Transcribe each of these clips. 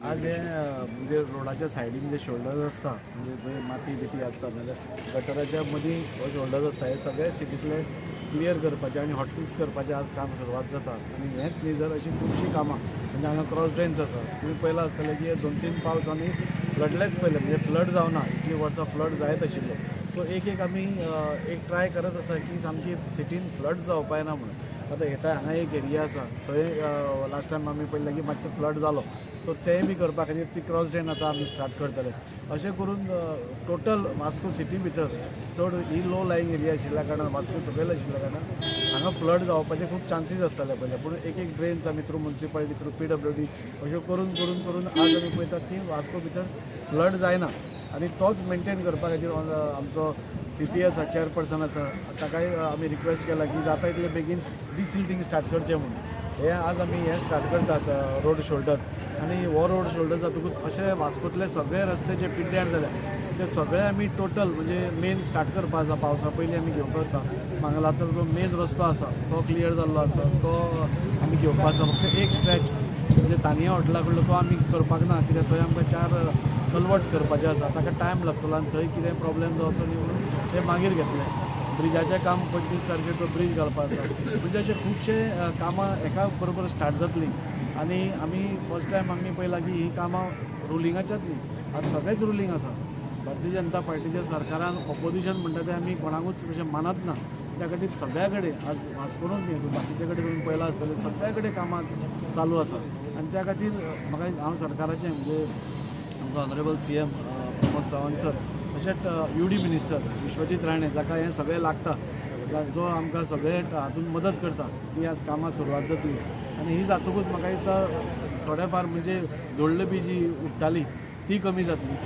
आज हे म्हणजे रोडाच्या सायडीन जे शोल्डर्स आसता, म्हणजे जंय माती बिती आसता नाल्यार गटराच्या मदीं हो शोल्डर्स आसता, हे सगळे सिटींतले क्लियर करपाचें आनी हॉटमिक्स करपाचें आज काम सुरवात जाता. आनी हेंच न्ही जर अशीं खुबशीं कामां, म्हणजे हांगा क्रॉस ड्रेन्स आसा. तुमी पळयलां आसतलें की हे 2-3 पावस आमी फ्लडलेस पळयले, म्हणजे फ्लड जावना इतलीं वर्सां फ्लड जायत आशिल्ले. सो एक एक आमी एक ट्राय करत आसा की सामकी सिटीन फ्लड जावपा येना म्हणून. आतां हेता हांगा एक एरिया आसा, थंय लास्ट टायम आमी पळयलें की मातशें फ्लड जालो. सो तेंय बी करपा खातीर ती क्रॉस ड्रेन आतां आमी स्टार्ट करतले. अशें करून टोटल वास्को सिटी भितर चड ही लो लायींग एरिया आशिल्ल्या कारणान, वास्को सकयल आशिल्ल्या कारणान हांगा फ्लड जावपाचे खूब चान्सीस आसताले पयले. पूण एक एक ड्रेन्स आमी थ्रू मुन्सिपालिटी, थ्रू पीडब्ल्यूडी अश्यो करून करून करून आज आमी पळयतात की वास्को भितर फ्लड जायना. आनी तोच मेंटेन करपा खातीर आमचो सीपी आसा, चेअरपर्सन आसा, ताकाय आमी रिक्वेस्ट केला की जाता इतले बेगीन डिसिल्टींग स्टार्ट करचें म्हणून. हे आज आमी हें स्टार्ट करतात रोड शोल्डर्स. आनी हो रोड शोल्डर जातकूच अशे वास्कोतले सगळे रस्ते जे पिड्ड्यार जाल्या ते सगळे आमी टोटल म्हणजे मेन स्टार्ट करपा आसा. पावसा पयलीं आमी घेवपाक जाता. मांगलाचो जो मेन रस्तो आसा तो क्लियर जाल्लो आसा, तो आमी घेवपा आसा. फक्त एक स्ट्रेच म्हणजे तानिया हॉटेला कडलो तो आमी करपाक ना, कित्याक थंय आमकां चार कलवर्ट्स करपाचे आसा, ताका टायम लागतलो आनी थंय कितें प्रॉब्लेम जावचो न्ही म्हणून ते मागीर घेतले. ब्रिजाचें काम 25 तारखेर तो ब्रीज घालपा आसा. म्हणजे अशे खुबशे कामां एका बरोबर स्टार्ट जातलीं. आनी आमी फर्स्ट टायम आमी पळयलां की ही कामां रुलिंगाच्याच न्ही, आज सगळेच रुलींग आसा. भारतीय जनता पार्टीच्या सरकारान ऑपोजिशन म्हणटा तें आमी कोणाकूच तशें मानत ना. त्या खातीर सगळ्या कडेन आज वास्कोनूच न्ही, बाकीचे कडेन तुमी पळयलां आसतलें, सगळ्या कडेन कामां चालू आसा. आनी त्या खातीर म्हाका हांव सरकाराचें, म्हणजे आमचो honourable CM Pramod Sawant sir, तशेंच यूडी मिनिस्टर विश्वजीत राणे, जाका हें सगळें लागता, जो आमकां सगळे हातूंत मदत करता, ती आज कामां सुरवात जातली. आनी ही जातकूच म्हाका दिसता थोडे फार म्हणजे धुल्ल बी जी उडटाली ती कमी जातली.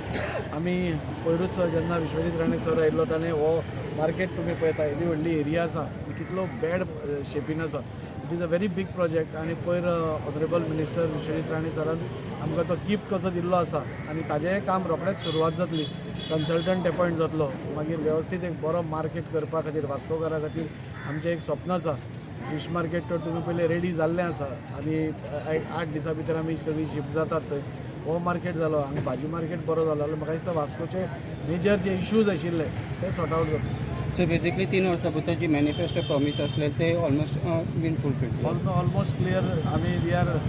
आमी पयरूच जेन्ना विश्वजीत राणे सर आयिल्लो, ताणें हो मार्केट तुमी पळयता, येदी व्हडली एरिया आसा, कितलो बॅड शेपीन आसा. It is a very big project. आनी पयर ऑनरेबल मिनिस्टर विश्वजीत राणे सरान आमकां तो गिफ्ट कसो दिल्लो आसा आनी ताजेंय काम रोखडेंच सुरवात जातली. कन्सल्टंट एपॉयंट जातलो, मागीर वेवस्थीत एक बरो मार्केट करपा खातीर वास्कोकारा खातीर आमचें एक स्वप्न आसा. फीश मार्केट तर तुमी पयलें रेडी जाल्लें आसा आनी 8 दिसां भितर आमी सगळीं शिफ्ट जातात थंय. हो मार्केट जालो आनी भाजी मार्केट बरो जालो जाल्यार म्हाका दिसता वास्कोचे मेजर जे इश्यूज आशिल्ले ते सॉर्ट आवट जातले. सो बेसिकली 3 वर्सां भितर जी मॅनिफेस्टो प्रॉमीस आसले ते ऑलमोस्ट बीन फुलफिल्ड. Almost clear. आमी we are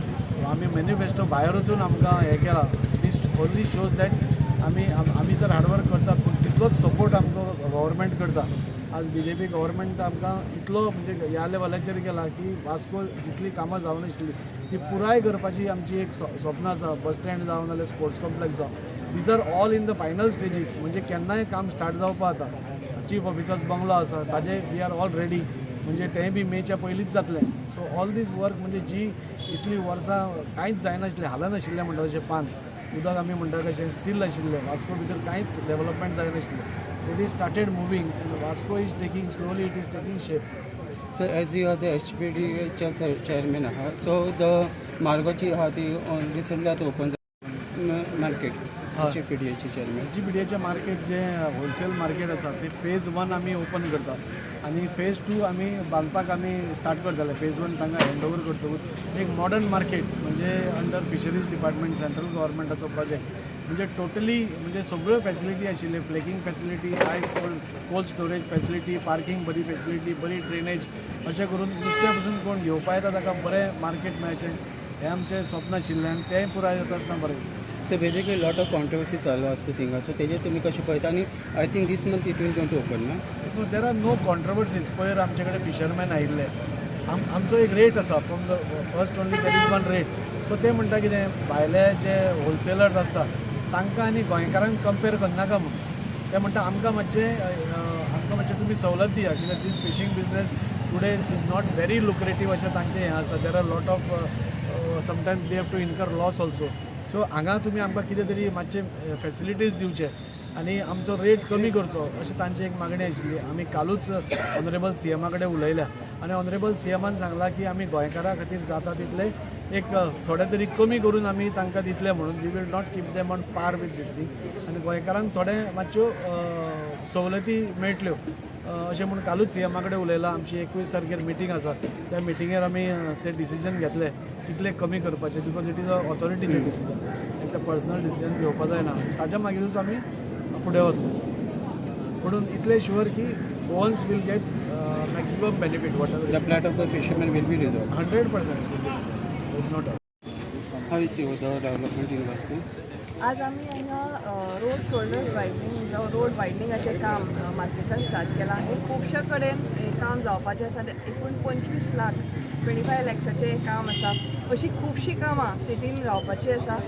आमी मॅनिफेस्टो भायर वचून आमकां हें केलां. दीस ओन्ली शोज that आमी आमी तर हार्डवर्क करतात, पूण तितलोच सपोर्ट आमकां गव्हर्मेंट करता. आज बीजेपी गव्हर्मेंट आमकां इतलो म्हणजे ह्या लेवलाचेर गेला की वास्को जितली कामां जावं नाशिल्ली ती पुराय करपाची आमची एक स्वप्न आसा. बस स्टँड जावं नाल्यार स्पोर्ट्स कॉम्प्लेक्स जावं, these are all in the final stages. म्हणजे केन्नाय काम स्टार्ट जावपा आतां. चीफ ऑफिसर्स बंगलो आसा, ताजे we are all ready, म्हणजे तेंय बी मेच्या पयलींच जातलें. सो ऑल these work म्हणजे जी इतलीं वर्सां कांयच जायनाशिल्लें, हालनाशिल्लें म्हणटा तशें पान उदक आमी म्हणटा कशें स्टील आशिल्लें, वास्को भितर कांयच development जायनाशिल्लें. It is started moving and Vasco is taking slowly, it is taking shape. So as you are the एचजीपीडीएच्या chairman आहा, सो the मार्गोची आहा ती रिसंटली आतां ओपन मार्केट, एचजीपीडीएची चेअरमॅन. एचजीपीडीएचें मार्केट जें होलसेल मार्केट आसा ते फेज वन आमी open करतात आनी फेज टू आमी बांदपाक आमी स्टार्ट करतले. फेज वन तांकां हँड ओवर करतकूच एक मॉडर्न मार्केट, म्हणजे अंडर फिशरीज डिपार्टमेंट, सेंट्रल गव्हर्मेंटाचो प्रोजेक्ट, म्हणजे टोटली म्हणजे सगळ्यो फॅसिलिटी आशिल्ले, flaking facility, ice cold cold storage facility, parking बरी फॅसिलिटी, बरी ड्रेनेज, अशें करून नुस्तें पसून कोण घेवपा येता ताका बरें मार्केट मेळचें हें आमचें स्वप्न आशिल्लें आनी तेंय पुराय जाता आसतना बरें दिसता. So basically lot of controversy चालू आसता थिंगा, सो तेजेर तुमी कशें पळयता? आनी I think this month it will going to open ना? So there are no controversies. पयर आमचे कडेन फिशरमॅन आयिल्ले. आमचो एक रेट आसा, from the first only there is one rate. So ते म्हणटा कितें, भायले जे होलसेलर्स आसता तांकां आनी गोंयकारांक कंपेर करनाका म्हणून. ते म्हणटा आमकां मातशें तुमी सवलत दिया, कित्याक this fishing business today is not very lucrative अशें तांचें हें आसा. There are lot of sometimes they have to incur loss also. So हांगा तुमी आमकां कितें तरी मातशें फॅसिलिटीज दिवचे आनी आमचो रेट कमी करचो अशें तांची एक मागणी आशिल्ली. आमी कालूच ऑनरेबल सीएमा कडेन उलयल्या आनी ऑनरेबल सीएमान सांगलां की आमी गोंयकारां खातीर जाता तितले एक थोडे तरी कमी करून आमी तांकां दितले म्हणून. We will not keep them on par with this thing आनी गोंयकारांक थोडे मातश्यो सवलती मेळटल्यो अशें म्हूण कालूच सीएमा कडेन उलयलां. आमची 21 तारखेर मिटींग आसा. त्या मिटिंगेर आमी ते डिसिजन घेतले कितले कमी करपाचे, because it is a ऑथॉरिटीचें decision. इतलें पर्सनल डिसिजन घेवपा जायना. ताच्या मागीरूच आमी फुडें वतले. म्हणून इतलें शुअर की Goans will get maximum benefit, whatever. The plight of the fishermen will be resolved. 100%, it's no doubt. How you see the development in Vasco? आज आमी हांगा रोड शोल्डर्स वायडनींग, रोड वायडनिंगाचें काम मार्केटान स्टार्ट केलां. हें खुबशे कडेन हें काम जावपाचें आसा. तें एकूण 25 लाख, 25 लॅक्साचें हें काम आसा. अशीं खुबशीं कामां सिटीन जावपाचीं आसा.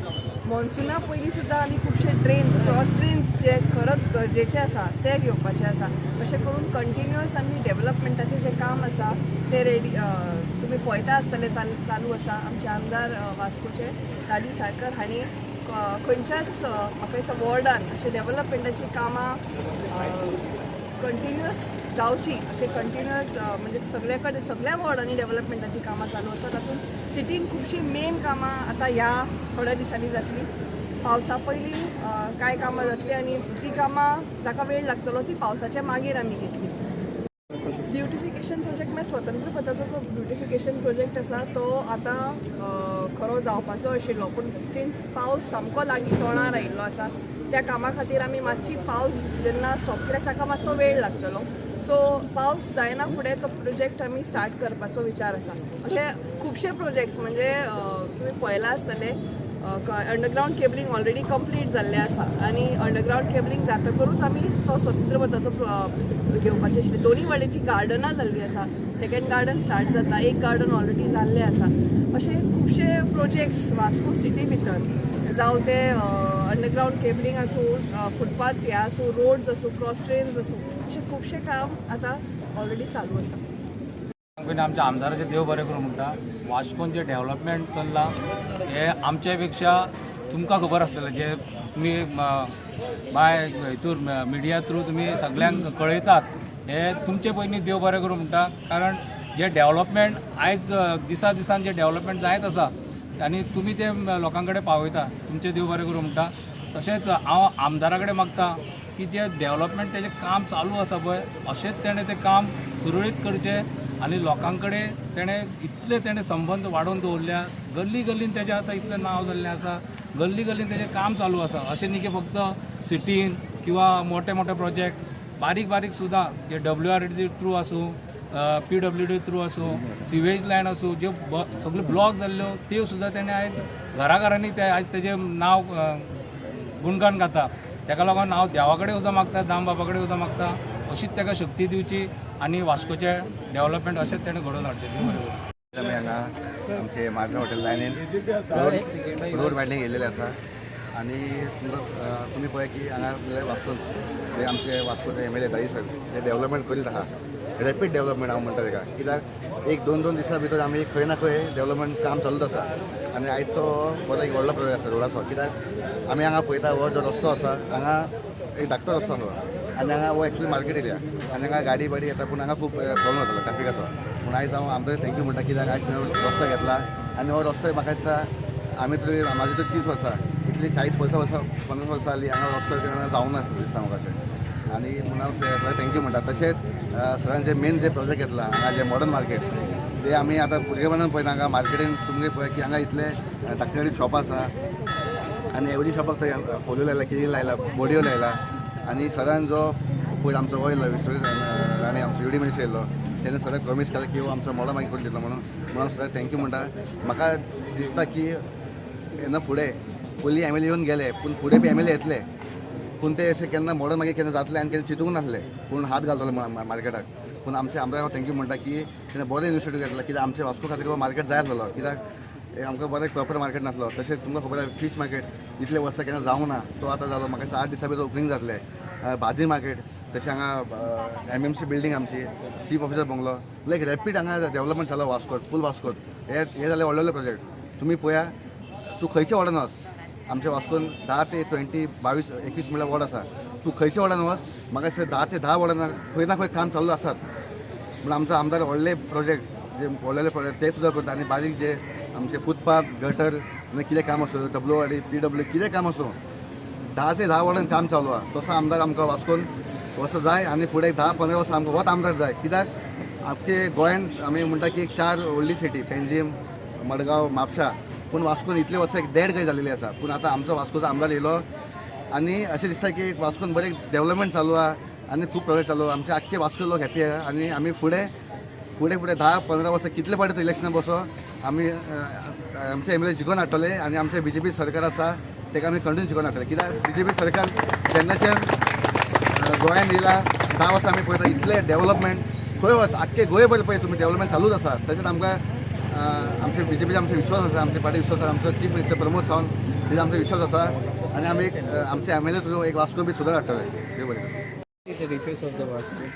मॉन्सुना पयलीं सुद्दां आमी खुबशे ड्रेन्स, क्रॉस ड्रेन्स जे खरंच गरजेचे आसा ते घेवपाचे आसा. अशें करून कंटिन्युअस आमी डेवलपमेंटाचें जें काम आसा तें रेडी तुमी पळयता आसतले चालू आसा. आमचे आमदार वास्कोचे राजीव साळकर हांणी खंयच्याच म्हाका दिसता वॉर्डान अशें डेवलपमेंटाचीं कामां कंटिन्युअस जावची अशें कंटिन्युअस, म्हणजे सगळे कडेन सगळ्या वॉर्डांनी डेवलपमेंटाचीं कामां चालू आसा. तातूंत सिटीन खुबशीं मेन कामां आतां ह्या थोड्या दिसांनी जातलीं. पावसा पयलीं कांय कामां जातलीं आनी जीं कामां जाका वेळ लागतलो ती पावसाच्या मागीर आमी घेतली. ब्युटिफिकेशन प्रोजेक्ट म्हळ्यार स्वतंत्र पथाचो जो ब्युटिफिकेशन प्रोजेक्ट आसा तो आतां खरो जावपाचो आशिल्लो, पूण सिन्स पावस सामको लागीं तोंडार आयिल्लो आसा, त्या कामा खातीर आमी मातशी पावस जेन्ना स्टॉप, कित्याक ताका मातसो वेळ लागतलो, सो पावस जायना फुडें तो प्रोजेक्ट आमी स्टार्ट करपाचो विचार आसा. अशे खुबशे प्रोजेक्ट्स, म्हणजे तुमी पळयलां आसतलें, अंडरग्रावंड केबलिंग ऑलरेडी कंप्लीट जाल्लें आसा आनी अंडरग्रावंड केबलिंग जातकरूच आमी तो स्वतंत्र पथाचो घेवपाचे आशिल्ले. दोनी वाटेची गार्डनां जाल्लीं आसा, सेकंड गार्डन स्टार्ट जाता, एक गार्डन ऑलरेडी जाल्लें आसा. अशे खुबशे प्रोजेक्ट्स वास्को सिटी भितर, जावं ते अंडरग्रावंड केबलिंग आसूं, फुटपाथ हे आसूं, रोड्स आसूं, क्रॉस ड्रेन्स आसूं, अशें खुबशें काम आतां ऑलरेडी चालू आसा. पयलीं आमच्या आमदाराचें देव बरें करूं म्हणटा. वास्कोन जें डेवलपमेंट चल्लां हें आमच्या पेक्षा तुमकां खबर आसतलें, जे तुमी बाय हितूर मिडिया थ्रू तुमी सगल्यांक कळयतात. हे तुमचे पयलीं देव बरें करूं म्हणटा, कारण जे डेवलपमेंट आयज दिसा दिसान जे डेवलपमेंट जायत आसा आनी तुमी ते लोकां कडेन पावयता, तुमचें देव बरें करूं म्हणटा. तशेंच हांव आमदारा कडेन मागता की जे डेवलपमेंट तेजें काम चालू आसा पळय, अशेंच तेणें तें काम सुरळीत करचें आनी लोकां कडेन तेणें इतले तेणें संबंद वाडोवन दवरल्या. गल्ली गल्लीन तेजें आतां इतलें नांव जाल्लें आसा, गल्ली गल्लीन तेजें काम चालू आसा. अशें न्ही की फक्त सिटीन किंवा मोठे मोठे प्रोजेक्ट, बारीक बारीक सुद्दां जे डब्ल्यू आर डी थ्रू आसूं, पीडब्ल्यूडी थ्रू आसूं, सिवेज लायन आसूं, ज्यो सगल्यो ब्लॉक जाल्ल्यो त्यो सुद्दां तेणें आयज घराघरांनी ते आयज तेजें नांव गुणगान गाता. तेका लागून हांव देवा कडेन सुद्दां मागता, दाम बाबा कडेन सुद्दां मागता, अशीच ताका शक्ती दिवची आनी वास्कोचें डेवलपमेंट अशेंच तेणें घडोवन हाडचें. देव बरें करूं. आमी हांगा आमचे माजरा हॉटेल लायनीन रोड वायडनींग येयलेले आसा आनी तुमकां तुमी पळय की हांगा वास्कोन जे आमचे वास्कोचे एमएलए दाई सर हे डेवलपमेंट करीत आहा. रॅपीड डेवलपमेंट हांव म्हणटा तेका, कित्याक एक दोन दोन दिसां भितर आमी खंय ना खंय डेवलपमेंट काम चालूच आसा. आनी आयचो बरो एक व्हडलो प्रोजेक्ट आसा रोडाचो, कित्याक आमी हांगा पळयता हो जो रस्तो आसा, हांगा एक धाकटो रस्तो आसलो आनी हांगा हो एक्चुली मार्केट एरिया आनी हांगा गाडी बाडी येता, पूण हांगा खूब प्रॉब्लम जातालो ट्राफिकाचो. पूण आयज हांव आमदार thank you म्हणटा, कित्याक आयज रस्तो घेतला आनी हो रस्तो म्हाका दिसता आमी तरी म्हाजे तर 30 वर्सां इतली 40 वर्सां वर्सां 50 वर्सां जालीं हांगा रस्तो अशें जावंक नासलो दिसता म्हाका अशें. आनी म्हणून हांव thank you म्हणटा. तशेंच सरान जे मेन जे प्रोजेक्ट घेतला हांगा जे मॉडर्न मार्केट, ते आमी आतां भुरगेपणान पळयता. हांगा मार्केटीन तुमगे पळय की हांगा इतले धाकटे धाकटे शॉपां आसा आनी एवरी शॉपाक थंय फोल्यो लायला, कितें लायला, बोडयो लायला. आनी सरान जो पयर आमचो हो येयलो विश्वजीत राणे, आमचो युडी मिनिस्टर येयल्लो, तेन्ना सराक प्रॉमीस केला की हो आमचो मॉडर्न मार्केट करून दितलो म्हणून. म्हणून सराक thank you म्हणटा. म्हाका दिसता की येन्ना फुडें पयलीं एमएलए येवन गेले, पूण फुडें बी एमएलए येतले, पूण ते अशें केन्ना मॉडर्न मागीर केन्ना जातले आनी केन्ना चिंतूंक नासले, पूण हात घालतले मार्केटाक. पूण आमचे आमदाराक thank you म्हणटा की तेणें बरें इनिशिएटीव घेतला, कित्याक आमचे वास्को खातीर हो मार्केट जाय आसलेलो, कित्याक हे आमकां बरें प्रॉपर मार्केट नासलो. तशेंच तुमकां खबर आसा, फीश मार्केट इतले वर्सां केन्ना जावंक ना, तो आतां जालो. म्हाका दिसता 8 दिसां भितर ओपनींग जातलें. भाजी मार्केट, तशें हांगा एमएमसी बिल्डींग, आमची चीफ ऑफिसर बंगलो, लायक रॅपीड हांगा डेवलपमेंट जालो वास्कोत, फूल वास्कोत. हे हे जाले व्हडले व्हडले प्रोजेक्ट. तुमी पळया, तूं खंयच्या वॉर्डान वच, आमच्या वास्कोन 10 ते 20, 22, 21 म्हणल्यार वॉर्ड आसा. तूं खंयच्या वॉर्डान वच, म्हाका दिसता 10 ते 10 वॉर्डान खंय ना खंय काम चालू आसात. पूण आमचो आमदार व्हडले प्रोजेक्ट, जे व्हडले प्रोजेक्ट ते सुद्दां करता आनी बारीक जे आमचे फुटपाथ, गटर आनी कितें काम आसूं, डब्ल्यू आर डी, पीडब्ल्यू, कितें काम आसूं, 10 ते 10 वॉर्डान काम चालू आहा. तसो आमदार आमकां वास्कोन असो जाय आनी फुडें 10-15 वर्सां आमकां होच आमदार जाय, कित्याक आमचे गोंयान आमी म्हणटा की चार व्हडली सिटी, पेंजीम, मडगांव, म्हापशा. पूण वास्कोन इतले वर्सां एक देड गय जाल्लेली आसा. पूण आतां आमचो वास्कोचो आमदार येयलो आनी अशें दिसता की वास्कोन बरें डेवलपमेंट चालू आहा आनी खूब प्रोजेक्ट चालू आहा. आमचे आख्खे वास्को लोक हॅपी आहा आनी आमी फुडें फुडें फुडें 10-15 वर्सां कितले फावटी इलेक्शनाक बसो आमी आमचे एमएलए जिखोवन हाडटले आनी आमचें बीजेपी सरकार आसा ताका आमी कंटिन्यू जिखोवन हाडटले, कित्याक बीजेपी सरकार जेन्नाच्यान गोंयांत येयला 10 वर्सां आमी पळयता इतलें डेवलपमेंट खंय वच आख्खे गोंयभर पळय तुमी डेवलपमेंट चालूच आसा. तशेंच आमकां आमचे बीजेपीचे आमचे विश्वास आसा, आमचे पार्टी विश्वास आसा, आमचो चीफ मिनिस्टर प्रमोद सावंत तेजो आमचो विश्वास आसा आनी आमी एक आमचे एमएलए थ्रू एक वास्को बी सुदार हाडटले. देव बरें करूं. Is the reface of the Vasco.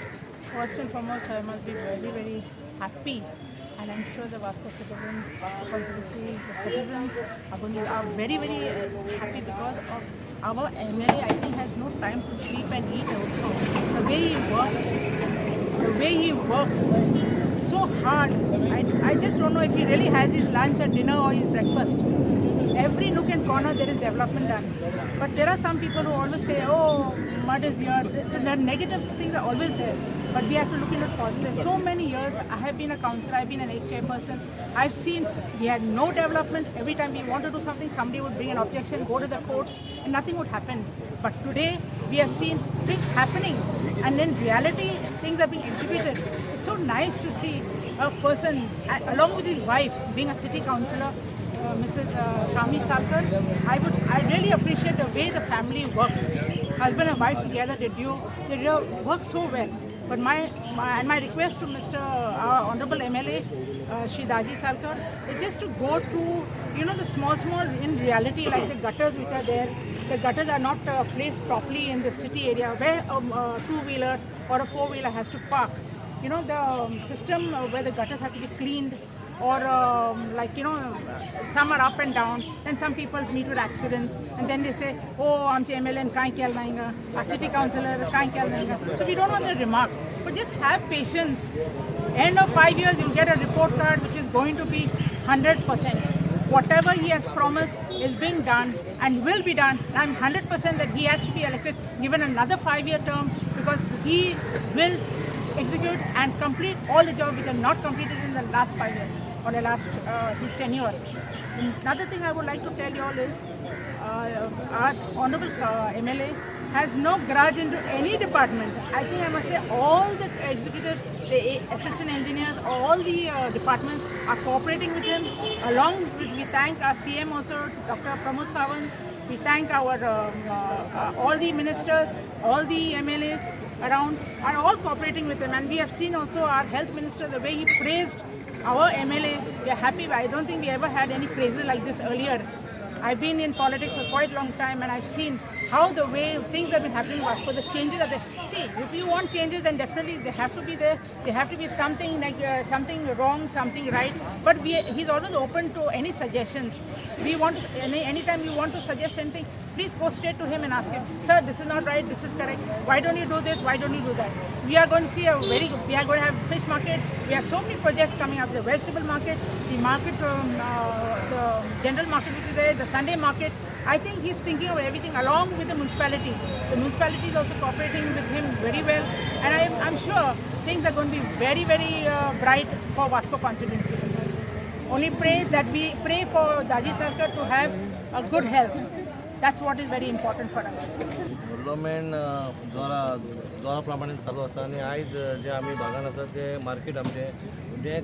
First and foremost, I must be very, very happy, and I'm sure the Vasco citizens, constituency, the citizens are going to are very, very happy because of our MLA. I think has no time to sleep and eat also. The way he works, the way he works, so hard. I just don't know if he really has his lunch or dinner or his breakfast. Every nook and corner there is development done. But there are some people who always say, "Oh, mud is here." The negative things are always there. But we have to look into positive. So many years I have been a councillor, I've been an ex-chairperson. I've seen we had no development. Every time we want to do something, somebody would bring an objection, go to the courts, and nothing would happen. But today we have seen things happening, and in reality, things are being executed. It's so nice to see a person, along with his wife, being a city councillor, Mrs. Shami Salkar. I really appreciate the way the family works. Husband and wife together, they do work so well. But my request to Mr. our Honorable MLA, Shri Daji Salkar, is just to go to the small, small in reality, like the gutters which are there. The gutters are not placed properly in the city area where a two-wheeler or a four-wheeler has to park. The system where the gutters have to be cleaned or like some are up and down, then some people meet with accidents and then they say, "Oh, आमचे MLA काय केलं नाही गा, our city councillor काय केलं नाही गा." So we don't want the remarks, but just have patience. End of 5 years, you'll get a report card which is going to be 100%. Whatever he has promised is being done and will be done. I'm 100% that he has to be elected, given another 5-year term, because he will execute and complete all the jobs which are not completed in the last 5 years or the last his tenure. Another thing I would like to tell you all is our honorable MLA has no grudge into any department. I think I must say all the executives, the assistant engineers, all the departments are cooperating with him. Along with, we thank our CM also, Dr. Pramod Sawant. We thank our all the ministers, all the MLAs around are all cooperating with him. And we have seen also our health minister, the way he praised our MLA. We are happy. I don't think we ever had any praises like this earlier. I've been in politics for quite a long time and I've seen how the way things have been happening in Vasco, the changes are there. See, if you want changes, then definitely they have to be there. There have to be something like something wrong, something right. But he's always open to any suggestions. We want to, anytime you want to suggest anything, please go straight to him and ask him, "Sir, this is not right, this is correct. Why don't you do this? Why don't you do that?" We are going to have fish market. We have so many projects coming up, the vegetable market, the market, the general market which is there, the Sunday market. I think he's thinking of everything along with the municipality. The municipality is also cooperating with him very well, and I'm sure things are going to be very, very bright for Vasco constituency. Only pray that we pray for Daji Salkar to have a good health. That's what is very important for us. Development जोरा जोरा प्रमाणे चालू आसा आनी आयज जे आमी भागान आसा ते मार्केट आमचें जें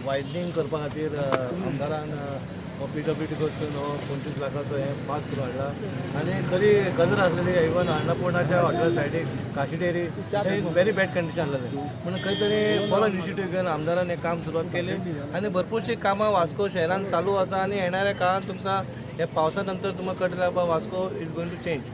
वायडनींग करपा खातीर आमदारान हो पीडब्ल्यूडी कडसून हो 25 लाखाचो हें पास करून हाडला आनी खरी गजर आसलेली. इवन अन्नपूर्णाच्या हॉटेला सायडीक काशी डेअरी व्हेरी बॅड कंडिशन आसलेलें, पूण खंय तरी बरो इनिशिएटीव घेवन आमदारान हें काम सुरवात केली आनी भरपूरशीं कामां वास्को शहरान चालू आसा आनी येणाऱ्या काळान तुमकां ह्या पावसा नंतर तुमकां कळटलें बाबा, Vasco is going to change.